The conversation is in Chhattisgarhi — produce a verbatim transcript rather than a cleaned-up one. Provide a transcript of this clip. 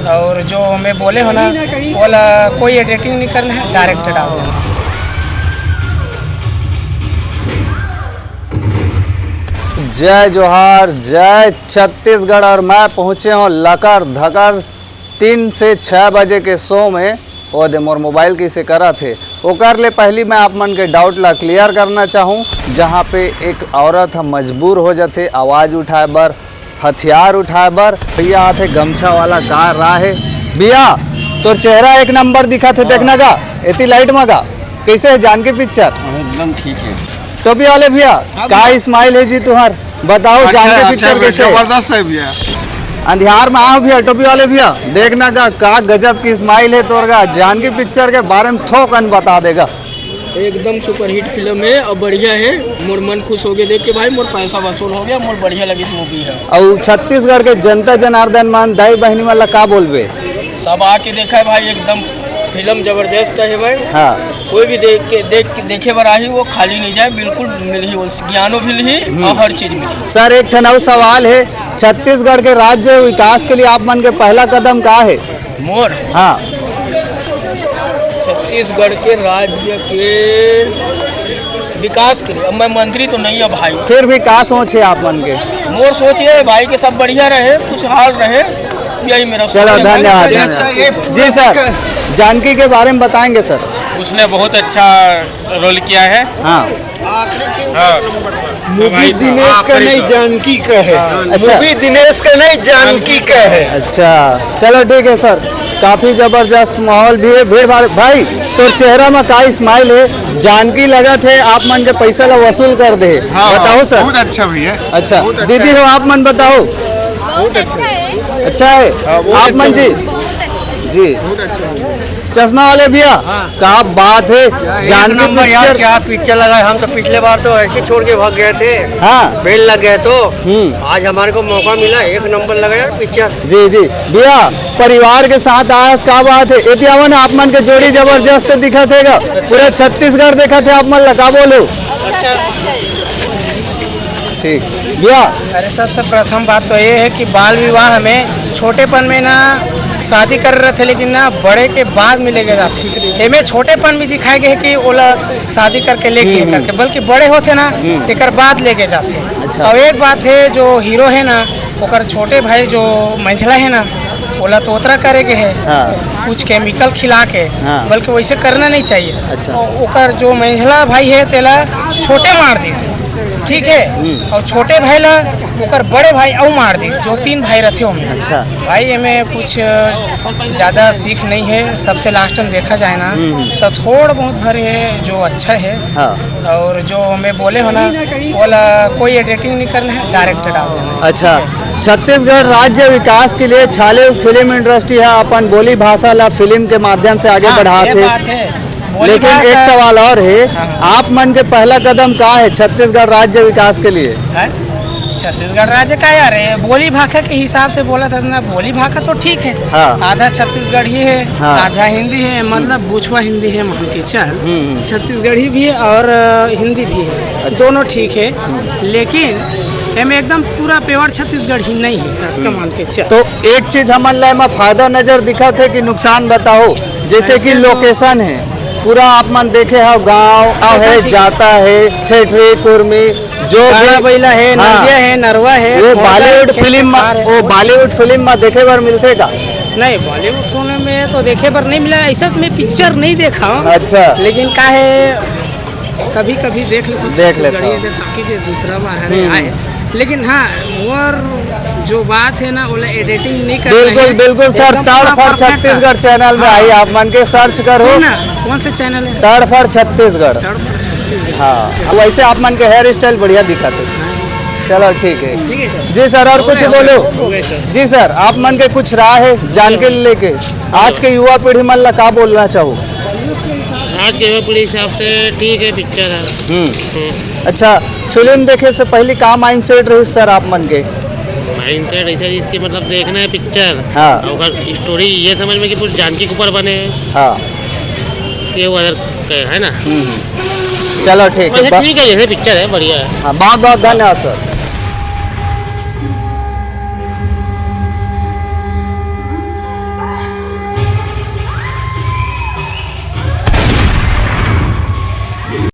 और जो मैं बोले हो ना, बोला कोई एडिटिंग नहीं करना है, डायरेक्ट डाल देना। जय जोहार, जय छत्तीसगढ़। और मैं पहुँचे हूँ लकर धकर तीन से छः बजे के शो में। ओ दे मोर मोबाइल कइसे करत हे, ओकर ले पहली मैं आप मन के डाउट ला क्लियर करना चाहूँ, जहाँ पे एक औरत ह मजबूर हो जाथे आवाज़ उठाए बर, हथियार उठाए बर। भैया आथे गमछा वाला, का राह हे? भैया, तोर चेहरा एक नंबर दिखत हे, देखना गा, एती लाइट मा गा, कइसे हे जानकी पिक्चर? एकदम ठीक है। टोपी वाले भैया, का स्माइल है जी तुहार? बताओ, अच्छा, जानकी अच्छा पिक्चर भैया, कैसे है? जबरदस्त है भैया। अंधियार में आओ भैया, टोपी वाले भैया, देखना का, का गजब की स्माइल है तोर का। जानकी पिक्चर के बारे में थोकन बता देगा। एकदम सुपरहिट फिल्म है और बढ़िया है। मोर मन खुश हो गया देख के भाई, मोर पैसा वसूल हो गया, मोर बढ़िया लगी मूवी है। और छत्तीसगढ़ के जनता जनार्दन मन, दाई बहिनी मन ला का बोलबे? सब आके देखा है भाई, एकदम फिल्म जबरदस्त है भाई। हाँ। कोई भी देख के, देख के, देखे बर आही, वो खाली नहीं जाए, बिल्कुल मिलही, वो ज्ञानो भी लिही और हर चीज मिलही। सर, एक ठन अउ सवाल है, छत्तीसगढ़ के राज्य विकास के लिए आप मन के पहला कदम का है? मोर? हाँ। छत्तीसगढ़ के राज्य के विकास के लिए, अब मैं मंत्री तो नहीं है भाई। फिर भी का सोच है आप मन के? मोर सोच ये है भाई कि सब बढ़िया रहे, खुशहाल रहे, यही मेरा सोच चलो, है। धन्यवाद, धन्यवाद। जी सर, जानकी के बारे में बताएंगे सर। उसने बहुत अच्छा रोल किया है। हाँ। हाँ। मूवी तो भाई, दिनेश का आखिरी नहीं, का। जानकी का है। हाँ। अच्छा। मूवी दिनेश का नहीं, जानकी का है। अच्छा, चलो ठीक है सर, काफी जबरदस्त माहौल भी है, भीड़ भाड़। भाई, तोर चेहरा में का स्माइल है? जानकी लगत है आप मन के पैसा ला वसूल कर दे। हाँ, बताओ हाँ, सर। बहुत अच्छा भैया। अच्छा, बहुत अच्छा दीदी है। हो, आप मन बताओ। बहुत अच्छा है। अच्छा है। हाँ, बहुत आप अच्छा मन जी। भैया। जी। बहुत अच्छा भैया। चश्मा वाले भैया, हाँ। क्या बात है, एक जानकी नंबर यार, पिक्चर। क्या पिक्चर लगा है। हम तो पिछले बार तो ऐसे छोड़ के भाग गए थे, हाँ। बेल लग गए तो हम्म। आज हमारे को मौका मिला, एक नंबर लगा यार पिक्चर। जी, जी। भैया, परिवार के साथ आयस, का बात है। एती आवा ना, आप मन के जोड़ी जबरदस्त दिखत हे गा। पूरा छत्तीसगढ़ देखत हे आप मन ला, का बोलू? ठीक। भैया। अरे, सबसे प्रथम बात तो ये है कि बाल विवाह में छोटेपन में ना शादी कर रहे थे, लेकिन ना बड़े के बाद में लेके जाते। एमे छोटेपन में दिखाए गए कि ओला शादी करके लेके हम्म, हम्म। करके, बल्कि बड़े होते ना, हम्म। तेकर बाद लेके जाते। अच्छा। और एक बात है, जो हीरो है ना, ओकर छोटे भाई जो मंझला है ना, ओला तोतरा करे के है, हाँ। कुछ केमिकल खिला के, हाँ। बल्कि वैसे करना नहीं चाहिए। अच्छा। ओ-, ओकर जो मंझला भाई है, तेला छोटे मार दिस, ठीक है? हम्म। और छोटे भाई ला ओकर बड़े भाई अउ मार दिस, जो तीन भाई रहते होंगे। अच्छा। भाई, एमे कुछ ज़्यादा सीख नहीं है। सबसे लास्ट में देखा जाए ना, हम्म। तो थोड़ा बहुत भर है जो अच्छा है। हाँ। और जो मैं बोले हो ना, ओला कोई एडिटिंग नहीं करना है, डायरेक्ट डाल देना है। अच्छा, छत्तीसगढ़ राज्य विकास के लिए छाले फिल्म इंडस्ट्री है, अपन बोली भाषा ला फिल्म के माध्यम से आगे हाँ, बढ़ात ये है। बात है। बोली लेकिन भाषा एक सवाल और है, हाँ, हाँ। आप मन के पहला कदम का है छत्तीसगढ़ राज्य विकास के लिए? हैं? छत्तीसगढ़ राज्य का यार, ये बोली भाखा के हिसाब से बोला था ना, बोली भाखा तो ठीक है। हाँ। आधा छत्तीसगढ़ी है, हाँ। आधा हिंदी है, मतलब बुछवा हिंदी है, मान के चल। हम्म, हम्म। छत्तीसगढ़ी भी है और, अ, हिंदी भी है, अच्छा। दोनों ठीक है। हम्म। लेकिन एमे एकदम पूरा प्योर छत्तीसगढ़ी नहीं है, हम्म। मान के चल। तो एक चीज हमन ला एमा फायदा नजर दिखत है कि नुकसान बताओ, जैसे कि ऐसे तो लोकेशन है, पूरा आप मन देखे हो, गांव ऐसा है, कि जाता है, ठेठरी, कुर्मी, जो भी गाड़ा बइला है, हाँ। नदिया है, नरवा है, वो खोंड़का बॉलीवुड है, फिल्म में, खेत-खार है। वो बॉलीवुड फिल्म में देखे बर मिलथे का? नहीं, बॉलीवुड फिल्म में तो देखे बर नहीं मिला, ऐसा तो मैं पिक्चर नहीं देखा हूँ। अच्छा। लेकिन का है, कभी-कभी देख लेथों देख लेथों। छत्तीसगढ़ी, इधर टॉकीज है, दूसरा बार हरे हम्म। आए। लेकिन हाँ, मोर जो बात है ना, ओला एडिटिंग नहीं करना बिल्कुल, है। बिल्कुल सर, एकदम तड़ पूरा फड़ perfect है। छत्तीसगढ़ चैनल में हाँ। आई, आप मन के सर्च करो। सुन ना, कौन से चैनल है? तड़ फड़ छत्तीसगढ़। तड़ फड़ छत्तीसगढ़। हाँ, वैसे आप मन के हेयर स्टाइल बढ़िया दिखत है। चलो ठीक है। ठीक है सर। जी सर, और हो कुछ गया, हो बोलो? गया, हो गया सर। जी सर, आप मन के कुछ राय है जानकी लेके, आज के युवा पीढ़ी मन ला का बोलना चाहो? आज के युवा पीढ़ी हिसाब से ठीक है पिक्चर है। हम्म। हम्म। अच्छा, फिल्म देखे से पहले का माइंडसेट रही सर आप मन के? माइंडसेट ऐसा जिसके मतलब देखना है पिक्चर। हाँ। और अगर स्टोरी ये समझ में कि पूरी जानकी के ऊपर बने है। हाँ। ये वो अदर है ना। हम्म, हम्म। चलो ठीक है, वैसे बा- ठीक है, जैसे पिक्चर है बढ़िया है। हाँ, बहुत बहुत धन्यवाद सर।